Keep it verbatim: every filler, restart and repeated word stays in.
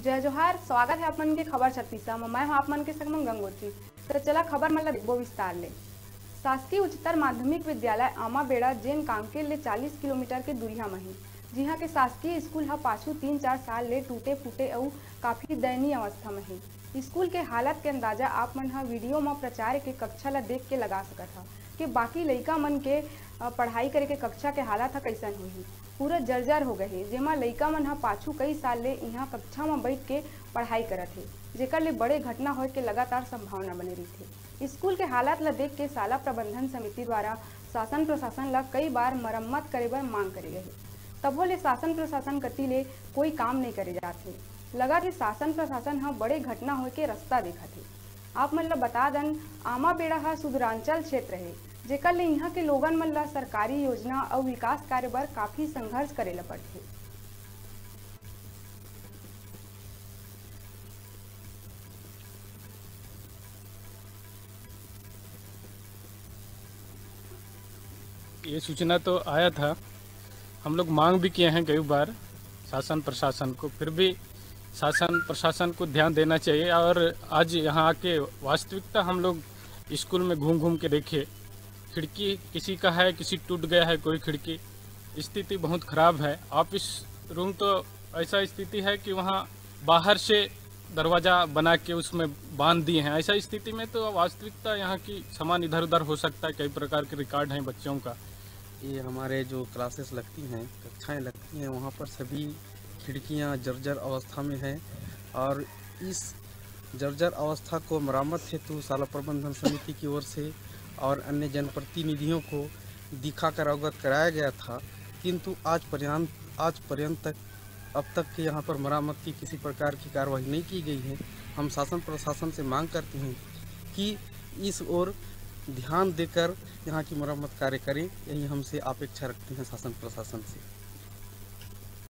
जय जोहार, स्वागत है आप मन के खबर छत्तीसा म। मैं हूं आप मन के संग म गंगोत्री। तो चला खबर मन ला देखबो विस्तार ले। शासकीय उच्चतर माध्यमिक विद्यालय आमाबेड़ा, जेन कांकेर ले चालीस किलोमीटर के दूरिहा म हे, जिहां के शासकीय स्कूल ह पाछू तीन चार साल ले टूटे फूटे अउ काफी दयनीय अवस्था म हे। स्कूल के हालत के अंदाजा आप मन ह वीडियो म प्राचार्य के कक्षा ला देख के लगा सकत ह कि बाकी लइका मन के, अ, पढ़ाई करे के कक्षा के हालत ह कइसन होही। पूरा जर्जर हो गए हे, जेमा लइका मन ह पाछू कई साल ले इहां कक्षा म बइठ के पढ़ाई करत हे, जेकर ले बड़े घटना होए के लगातार संभावना बने रहिथे। स्कूल के हालत ल देख के शाला प्रबंधन समिति द्वारा शासन प्रशासन ल कई बार मरम्मत करे बर मांग करे गए हे, तभो ले शासन प्रशासन कति ले कोई काम नइ करे जात हे। लगत हे शासन प्रशासन ह बड़े घटना होए के रस्ता देखत हे। आप मन ल बता दन, आमाबेड़ा ह सुदूरांचल क्षेत्र हे, जेकर ले इहां के लोगन मन ल सरकारी योजना अउ विकास कार्य बर काफी संघर्ष करे ल पड़थे। ये सूचना तो आया था, हम लोग मांग भी किए हैं कई बार शासन प्रशासन को, फिर भी शासन प्रशासन को ध्यान देना चाहिए। और आज यहाँ आके वास्तविकता हम लोग स्कूल में घूम घूम के देखे, खिड़की किसी का है, किसी टूट गया है कोई खिड़की, स्थिति बहुत खराब है। ऑफिस रूम तो ऐसा स्थिति है कि वहाँ बाहर से दरवाज़ा बना के उसमें बांध दिए हैं। ऐसा स्थिति में तो वास्तविकता यहाँ की समान इधर उधर हो सकता है, कई प्रकार के रिकॉर्ड हैं बच्चों का। ये हमारे जो क्लासेस लगती हैं, कक्षाएं लगती हैं, वहाँ पर सभी खिड़कियाँ जर्जर अवस्था में हैं और इस जर्जर अवस्था को मरम्मत हेतु शाला प्रबंधन समिति की ओर से और अन्य जनप्रतिनिधियों को दिखाकर अवगत कराया गया था, किंतु आज पर्यंत, आज पर्यंत तक, अब तक के यहाँ पर मरम्मत की किसी प्रकार की कार्रवाई नहीं की गई है। हम शासन प्रशासन से मांग करते हैं कि इस ओर ध्यान देकर यहाँ की मरम्मत कार्य करें, यही हमसे अपेक्षा रखते हैं शासन प्रशासन से।